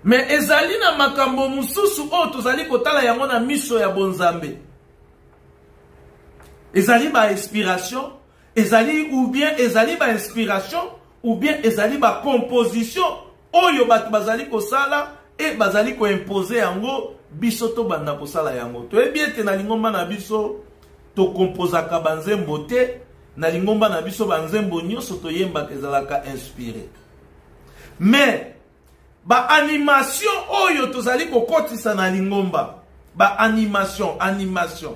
Mais ezali na makambo mosusu oyo tozali kotala yango na miso ya bonzambe. Ezali ba inspiration, ezali ou bien ezali ba inspiration ou bien ezali ba composition oyo bato bazali kosala e bazali koimpose yango biso tobanda kosala yango. Toyebi ete na lingomba na biso tokompozaka banzembo te, na lingomba na biso banzembo nyonso toyembaka ezalaka inspire. Mais ba animation oyo tozali kokotisa na lingomba, ba animation, animation,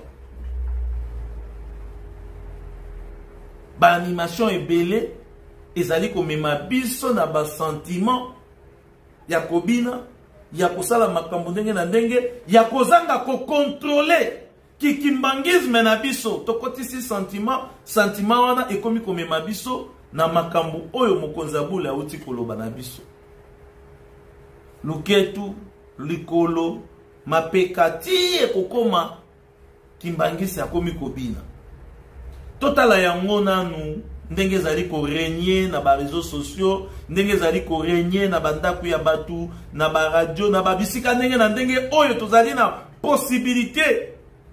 ba animation ebele ezali komema biso na ba sentiment ya kobina, ya kosala makambo ndenge na ndenge, ya kozanga kokontrole kikimbangisme na biso. Tokotisi sentiment, sentiment wana ekomi komema biso na makambo oyo mokonzi ya bule auti koloba na biso. Luketu, likolo, mapeka ti ekokoma kimbangisi akomi kobina. Totala yango nanu ndenge ezali koregne na ba réseaux sociaux, ndenge ezali koregne na bandako ya bato, na ba radio, na ba bisika ndenge na ndenge oyo tozali na possibilité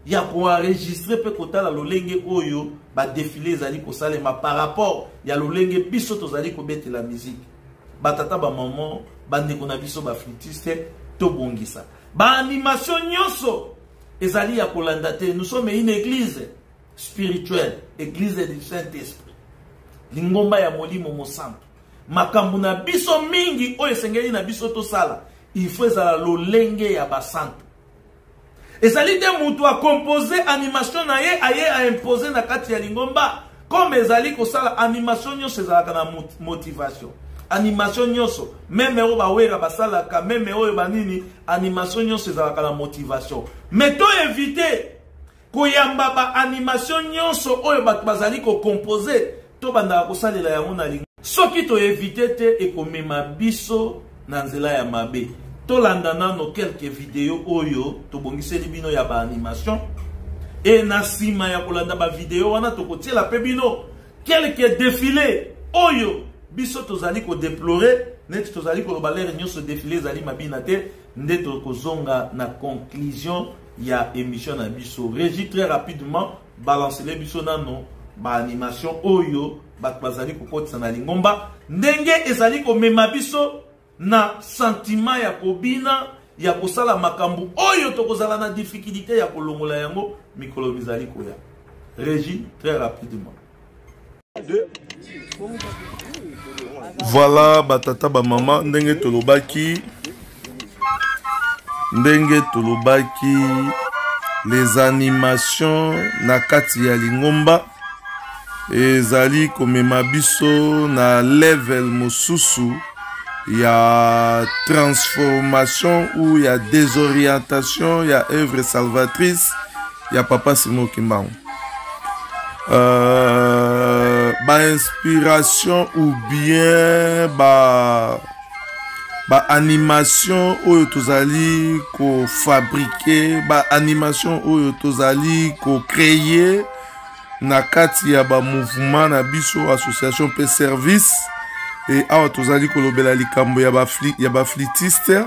ya koenregistre mpe kotala lolenge oyo ba défilé ezali kosalema par rapport ya lolenge biso tozali kobetela musique. Batata, ba maman, bandeko na biso ba flûtiste, tobongisa ba animation nyonso ezali ya kolanda te. Nous sommes une église spirituelle, église du Saint-Esprit, lingomba ya molimo mosantu. Makambo na biso mingi oyo esengeli na biso tosala, il faut ezala lolenge ya basantu. Ezali te mutu akompose animation na ye aye aimpose na kati ya lingomba. Comme ezali kosala animation nyonso ezalaka na motivation. Animation nyonso, meme oyo bawera basalaka, meme oyo banini, animation nyonso ezalaka na motivation. Mais to éviter koyamba ba animation nyonso oyo bato bazali kokompose, to bandaka kosalela yango na lingomba. Soki to éviter te, ekomema biso na nzela ya mabe. Tolanda nano quelques vidéos oyo tobongiseli bino ya ba animation, e na nsima ya kolanda ba vidéo wana tokotiela pe bino quelques défilés oyo biso tozali kodéplorer. Neti tozali koloba lere nyonso défilé ezali mabina te, nde tokozonga na conclusion ya émission na biso. Régie, très rapidement balancele biso nano ba animation oyo bato bazali kokotisa na lingomba, ndenge ezali komema biso na sentiment ya kobina, ya kosala makambo oyo tokozala na difficulté ya kolongola yango mikolo mizali koya. Régie, très rapidement. Voilà, batata ba mama, ndenge tolobaki, ndenge tolobaki les animations na kati ya lingomba ezali komema biso na level mosusu ya transformation ou ya désorientation ya œuvre salvatrice ya papa Simon Kimbangu. Ba inspiration ou bien ba ba animation oyo tozali ko fabriquer, ba animation oyo tozali ko créer na kati ya ba mouvement na biso, association pe service. E awa tozali kolobela likambo ya ba ya ba flûtiste,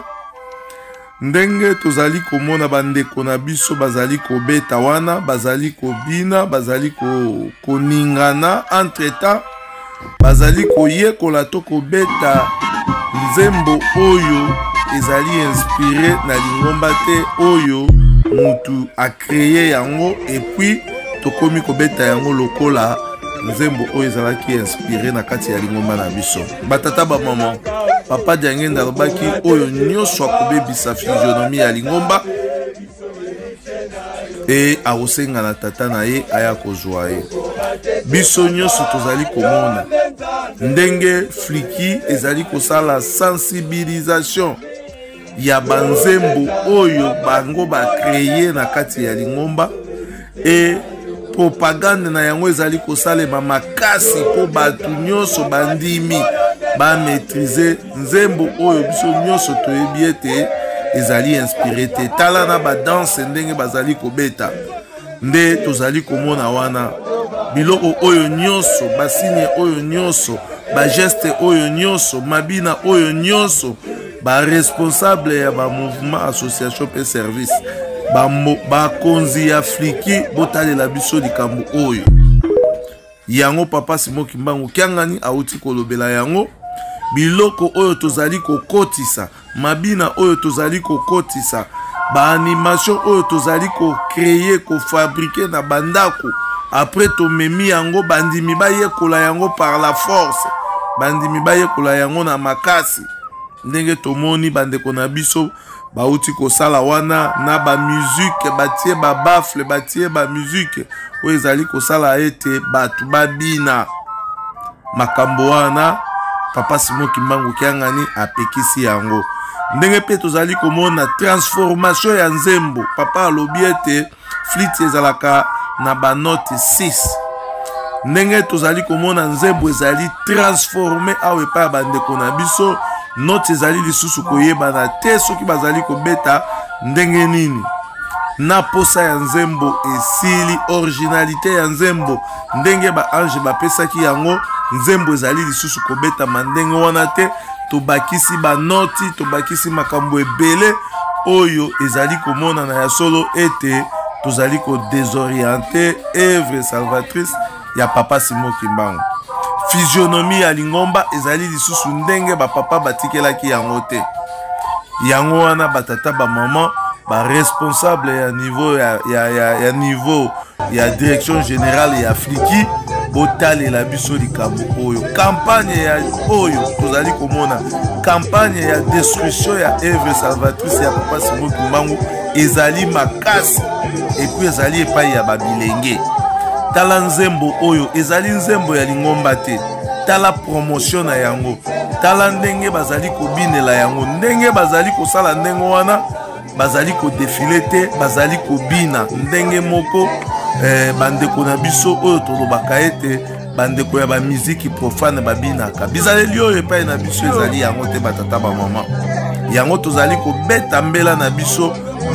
ndenge tozali komona bandeko na biso bazali kobeta wana, bazali kobina, bazali koningana, entre-temps bazali koyekola to kobeta nzembo oyo ezali inspiré na lingomba te, oyo mutu acréé yango, et puis tokomi kobeta yango lokola nzembo oyo ezalaki inspiré na kati ya lingomba na biso. Batata ba mama, papa Diangenda alobaki oyo nyonso akobebisa physionomie ya lingomba e akosenga na tata na ye aya kozwa ye. Biso nyonso tozali komona ndenge fliki ezali kosala sensibilisation ya banzembo oyo bango bakreye na kati ya lingomba, e propagande na yango ezali kosalema makasi mpo bato nyonso bandimi bamaîtrise nzembo oyo biso nyonso toyebi ete ezali inspiré te. Tala na badanse ndenge bazali kobeta, nde tozali komona wana biloko oyo nyonso, basigne oyo nyonso, bageste oyo nyonso, mabina oyo nyonso. Baresponsable ya bamouvement, association mpe service, bakonzi ya fliki, botalela biso likambo oyo. Yango papa Simon Kimbangu Kiangani auti kolobela yango. Biloko oyo tozali kokotisa, mabina oyo tozali kokotisa, baanimation oyo tozali kocreye, kofabrike na bandako, apres tomemi yango, bandimi bayekola yango par la force, bandimi bayekola yango na makasi. Ndenge tomoni bandeko na biso bauti kosala wana na bamusike, batie babafle, batie bamusike oyo ezali kosala ete bato babina. Makambo wana papa Simon Kimbangu Kiangani apekisi yango. Ndenge mpe tozali komona transformation ya nzembo, papa alobi ete flite ezalaka na banote 6. Ndenge tozali komona nzembo ezali transforme awa epai ya bandeko na biso, note ezali lisusu koyebana te soki bazali kobeta ndenge nini. Na posa ya nzembo esili, originalité ya nzembo ndenge ba ange bapesaki yango, nzembo ezali lisusu kobetama ndenge wana te. Tobakisi banoti, tobakisi makambo ebele oyo ezali komonana ya solo ete tozali kodesoriente œuvre salvatrice ya papa Simon Kimbangu. Physionomie ya lingomba ezali lisusu ndenge bapapa batikelaki yango te. Yango wana batata, bamama, baresponsable ya niveau ya niveau ya direction générale ya Afriki, botalela biso likambo oyo. Campagne ya oyo tozali komona, campagne ya destruction ya œuvre salvatrice ya papa Simon Kimbangu ezali makasi, epuis ezali epai ya babilenge. Tala nzembo oyo ezali nzembo ya lingomba te, tala promotion na yango, tala ndenge bazali kobinela yango, ndenge bazali kosala ndenge wana, bazali kodefile te, bazali kobina ndenge moko. Bandeko na biso oyo tolobaka ete bandeko ya bamiziki profane babinaka, bizaleli oyo epai na biso ezali yango te. Batata, bamama, yango tozali kobeta mbela na biso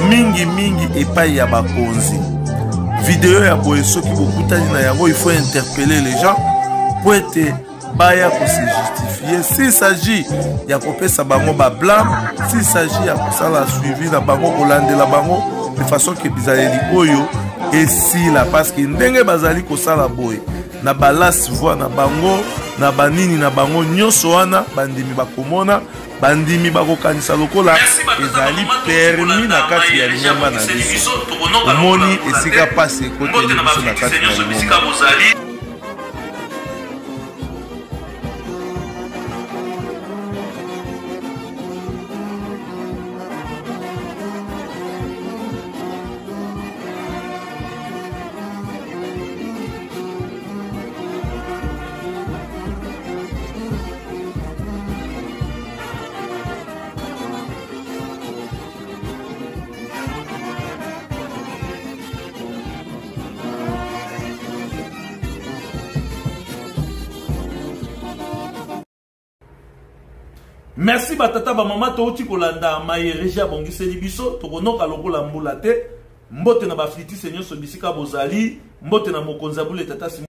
mingimingi epai ya bakonzi. Video ya boye, soki bokutani na yango, il faut interpeller les gens po ete baya kose justifier. S'il s'agit ya kopesa bango bablame, s'il s'agit ya kosala suivi na bango, kolandela bango de façon ke bizaleli oyo esila, parce que ndenge bazali kosala boye na balas voix na bango, na banini na bango nyonso wana, bandimi bakomona, bandimi bakokanisa lokola ezali permis na kati ya lingomba na biso. Omoni esika mpasi ekoteli biso na kati na lingomba. Merci batata, bamama. Touti kolanda maye Régi abongiseli biso. Tokonoka lokola mbula te. Mbote na baflitise nyonso bisika bozali, mbote na mokonzi ya bule, tata Simon.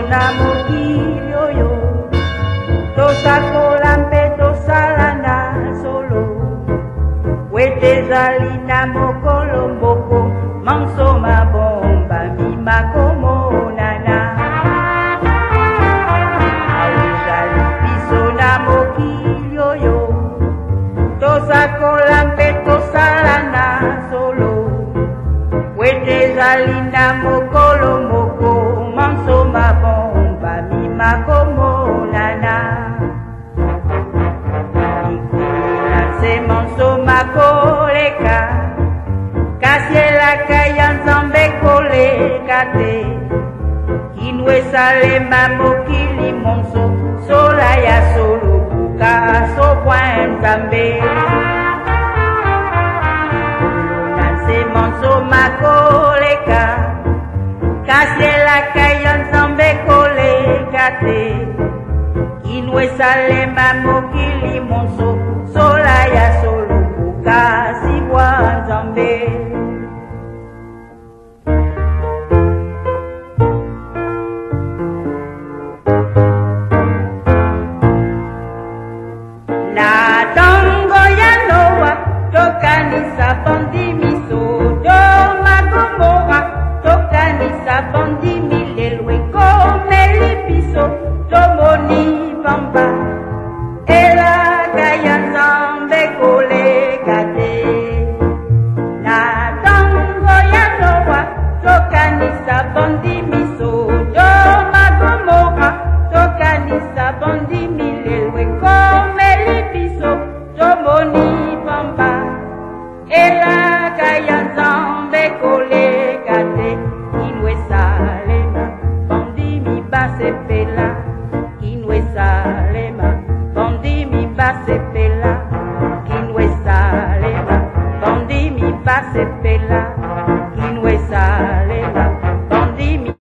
Na mokili oyo tosakola mpe tosala na solo wete ezali na mokolo moko manso mabombami makomonana. Awa ezali biso na mokili oyo tosakola mpe tosala na solo wete ezali na mokolo moko manso mabombami makomonana. Likolo na nse manso makoleka, kasi elaka ya Nzambe koleka te. Kino esalema mokili monso, sola ya solo buka sokwa Nzambe. Likolo na nse manso makoleka, kasi elaka ya Nzambe koleka te. Kino esalema mokili monso.